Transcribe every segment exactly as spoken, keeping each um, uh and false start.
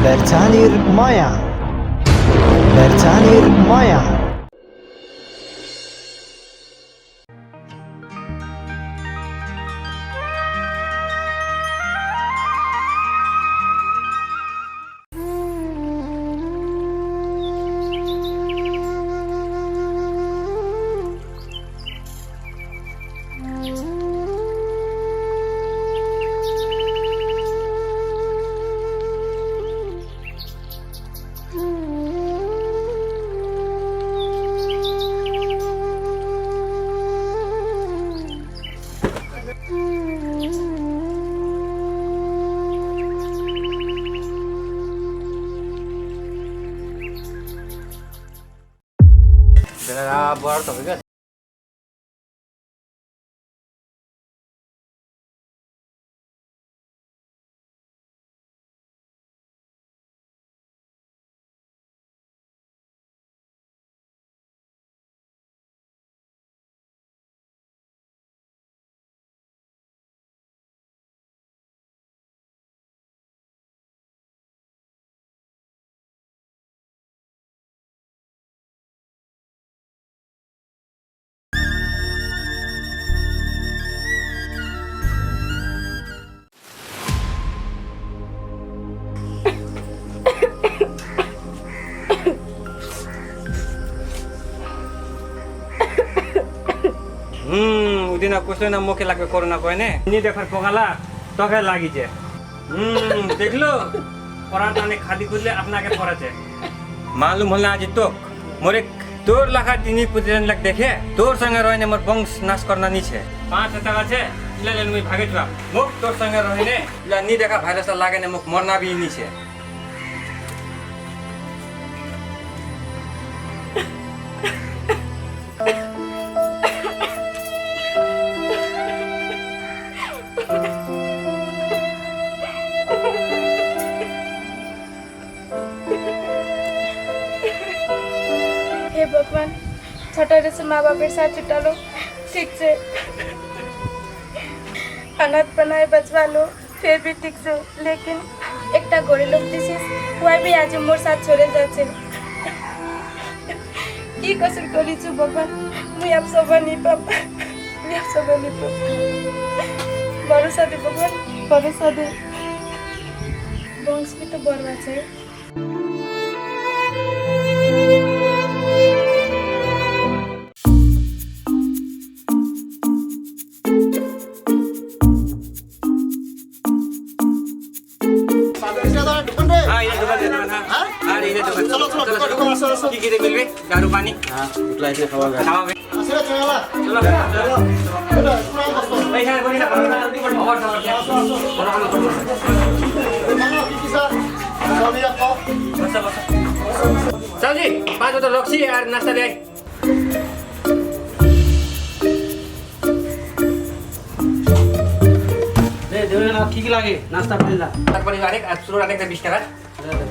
Berçanir maya. Berçanir maya. হুম, উদিনা কুসলে না মুখে লাগবে করোনা কয়নে। নি দেখার পগালা, তোকে লাগিছে। হুম, দেখলো? পরার টানে খাদি খুঁজলে আপনাকে পড়েছে। মালুম হল না আজি তোক। মোরে তোর লাখা দিনি পুতিরেন লাগ দেখে, তোর সঙ্গে রইনে মোর বংশ নাশ করনা নিছে। পাঁচ হাজার আছে, ইলা লেন মুই ভাগে যুয়া। মুখ তোর সঙ্গে রইনে, ইলা নি দেখা ভাইরাস লাগেনে মুখ মরনা বি নিছে। হে ভগবান, ছোটরে সে মা বাপের সাথ ছুটালো, ঠিক সে। অনাথ বানায় বাঁচবালো, ফির ভি ঠিক সে। লেকিন একটা গরিব লোক দিছিস, ওয়াই ভি আজ মোর সাথ ছোড়ে যাচ্ছে। কি কসুর করিছু ভগবান, মুই আপ সবা নি পাপ, মুই আপ সবা নি পাপ। ভরসা দে ভগবান, ভরসা দে। বংশ ভি তো বড় আছে। হ্যাঁ, এই দোকান, এই দোকান, হ্যাঁ। হ্যাঁ? আর এই দোকান। চলো, চলো, ঢুকো, ঢুকো, আসো, আসো। কি কি রে মিলবে? দারু পানি? হ্যাঁ, দুটো আইসে খাওয়া যায়। খাওয়া হবে। আসো রে, চলো। চলো। এই, হ্যাঁ, বলি না, বলি না। আসো, আসো। বলো, বলো, বলো। এই মামা, কি কি স্যার? সবই এক কাপ। বসো, বসো। সাউজি, পাঁচ বোতল রক্সি আর নাস্তা দে। দে, দে না, কি কি লাগে? নাস্তা পানি দে। তারপরে আরেক, আর শুরু আরেকটা বিশ টাকা। দে, দে।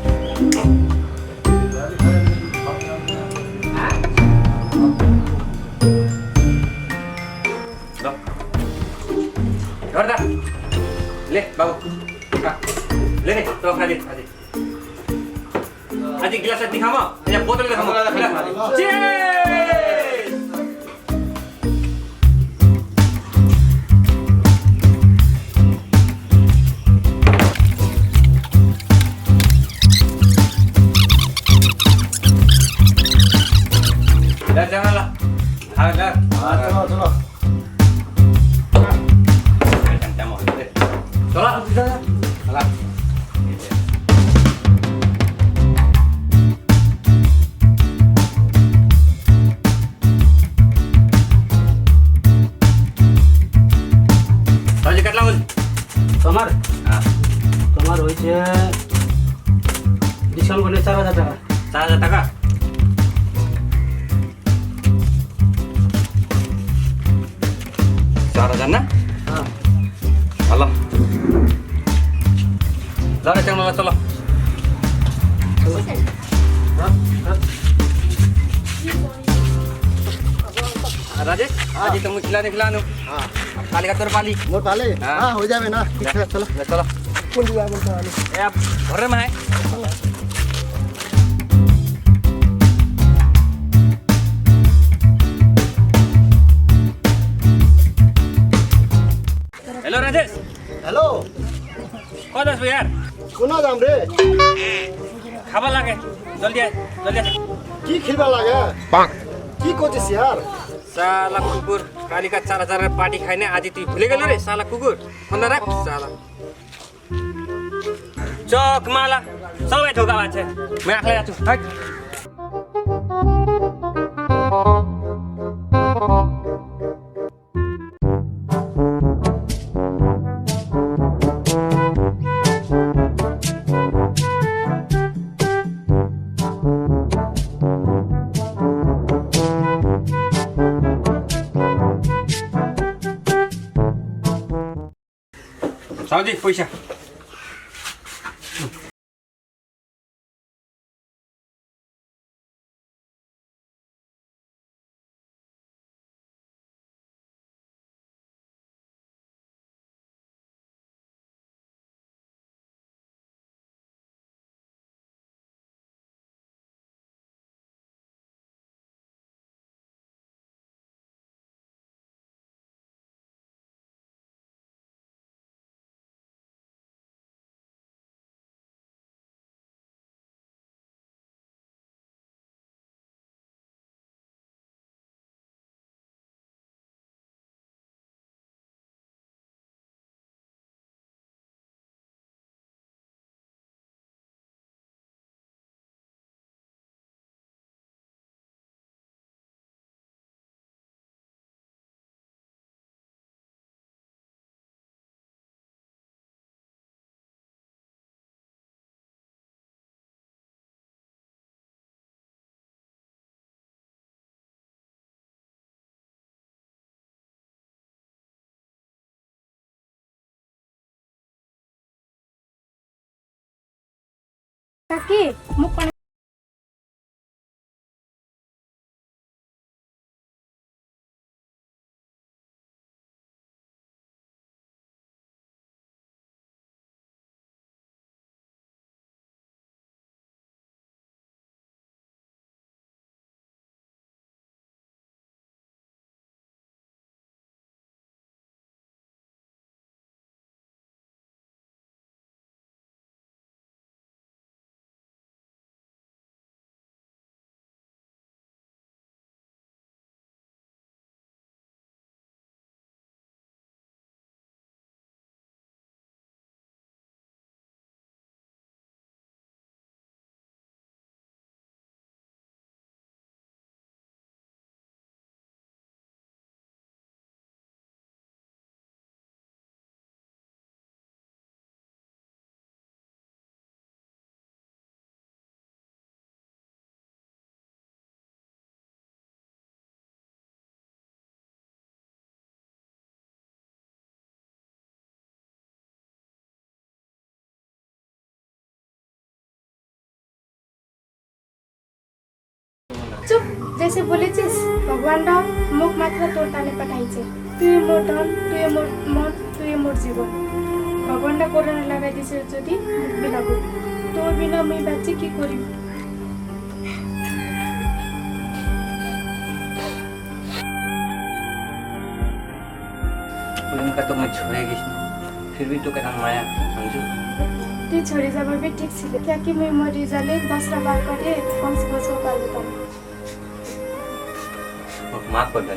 ধর দা। লে, বাবু। খা। লে রে, তো খা দে, খা দে। আজি গিলাসে দেখামো, এই বোতলে দেখামো। Cheers! যা, যা, যা। আর যা। হ্যাঁ, চলো, চলো। চলো, চলো। তাহলে কাটলাম বল। তোমার? হ্যাঁ। তোমার হইছে discount করলে চার হাজার টাকা। চার হাজার টাকা? চার হাজার না? হ্যাঁ। ভালো। যাও রে, চলো, চলো। চলো। হ্যাঁ, হ্যাঁ। আর রাজেশ, হ্যাঁ। আজি তো মুই খিলানি খিলানু। হ্যাঁ। কালিকা তোর পালি। মোর পালি? হ্যাঁ। হ্যাঁ, হয়ে যাবে না। ঠিক আছে, চলো। চলো। कुन दिया बोल्छ अनि? ए, अब भर्रै माहे। हेलो राजेश। हेलो। कता छौ यार? कुना जाम रे? खाबा लागे। जल्दी आ, जल्दी आ। कि खिल्बा लागे? कि कोचिस यार? साला कुकुर, कालिका चार हजार पार्टी खाइने, आजि तुई भुलिगेलो रे, साला कुकुर। फोन राख, साला। चोक माला, सबै धोकाबाज छ। म आफै जान्छु, हट। साउजी, पैसा। काकी, मुख चुप, जैसे बोलेछिस, भगवान र मुख मात्र तोर ताने पठाइछे। तुई मोर धन, तुई मोर मन, तुई मोर जीवन। भगवान र कोरोना लगाइदिछे जदि मुख बिलागु। तोर बिना मुई बाँची कि करिम? उनका तो मैं छोड़ेगी, फिर भी तो कतना माया मंजू। तुई छोड़ी जाबा भी ठीक छिले, क्योंकि मुई मरी जाले बाँचरा बार करे वंश बसो पारबो तम। माफ कर दे।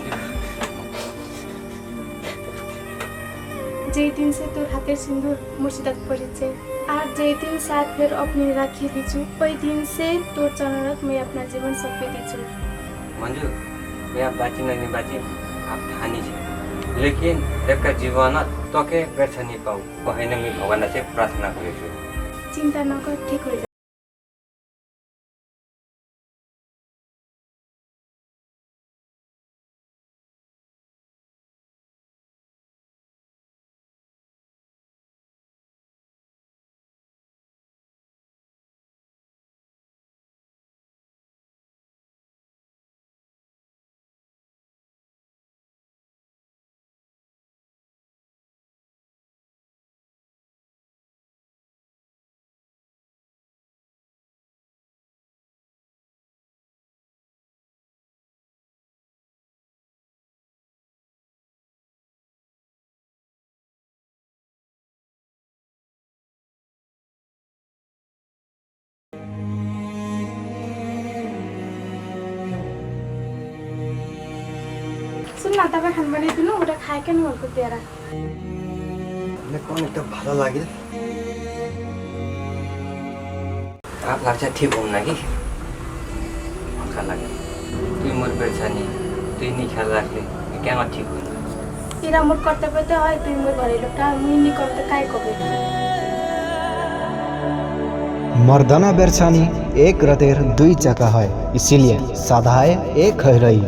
जे दिन से तोर हाथेर सिंदूर मोर सितात पड़िछे, आर जे दिन साथ फेर अपनी राखी लिचु, ओई दिन से तोर चरणत मुई अपना जीवन सौंपे दिचु। मंजू, मुई अब बाँची ना नी बाँची, अब ठानी छे। लेकिन एका जीवनत तोके बेर्छे नी पाऊ, ओहेने मुई भगवान से प्रार्थना करिछु। चिंता न कर, ठीक होई जा। না, তবে খান বানাই দিনু, ওটা খাই কেন বলতো পেয়ারা? মানে কোন একটা ভালো লাগে। খারাপ লাগছে, ঠিক হম নাকি? হালকা লাগে। তুই মোর পেরেশানি, তুই নি খেয়াল রাখলে, আমি কেন ঠিক হই না? এরা মোর কর্তব্য তো হয়, তুই মোর ঘরে লোকটা, আমি নি করতে কাই কবে? मर्दाना बेरछानी एक रथेर दुई चक्का है, इसीलिए साधाए एक है रही।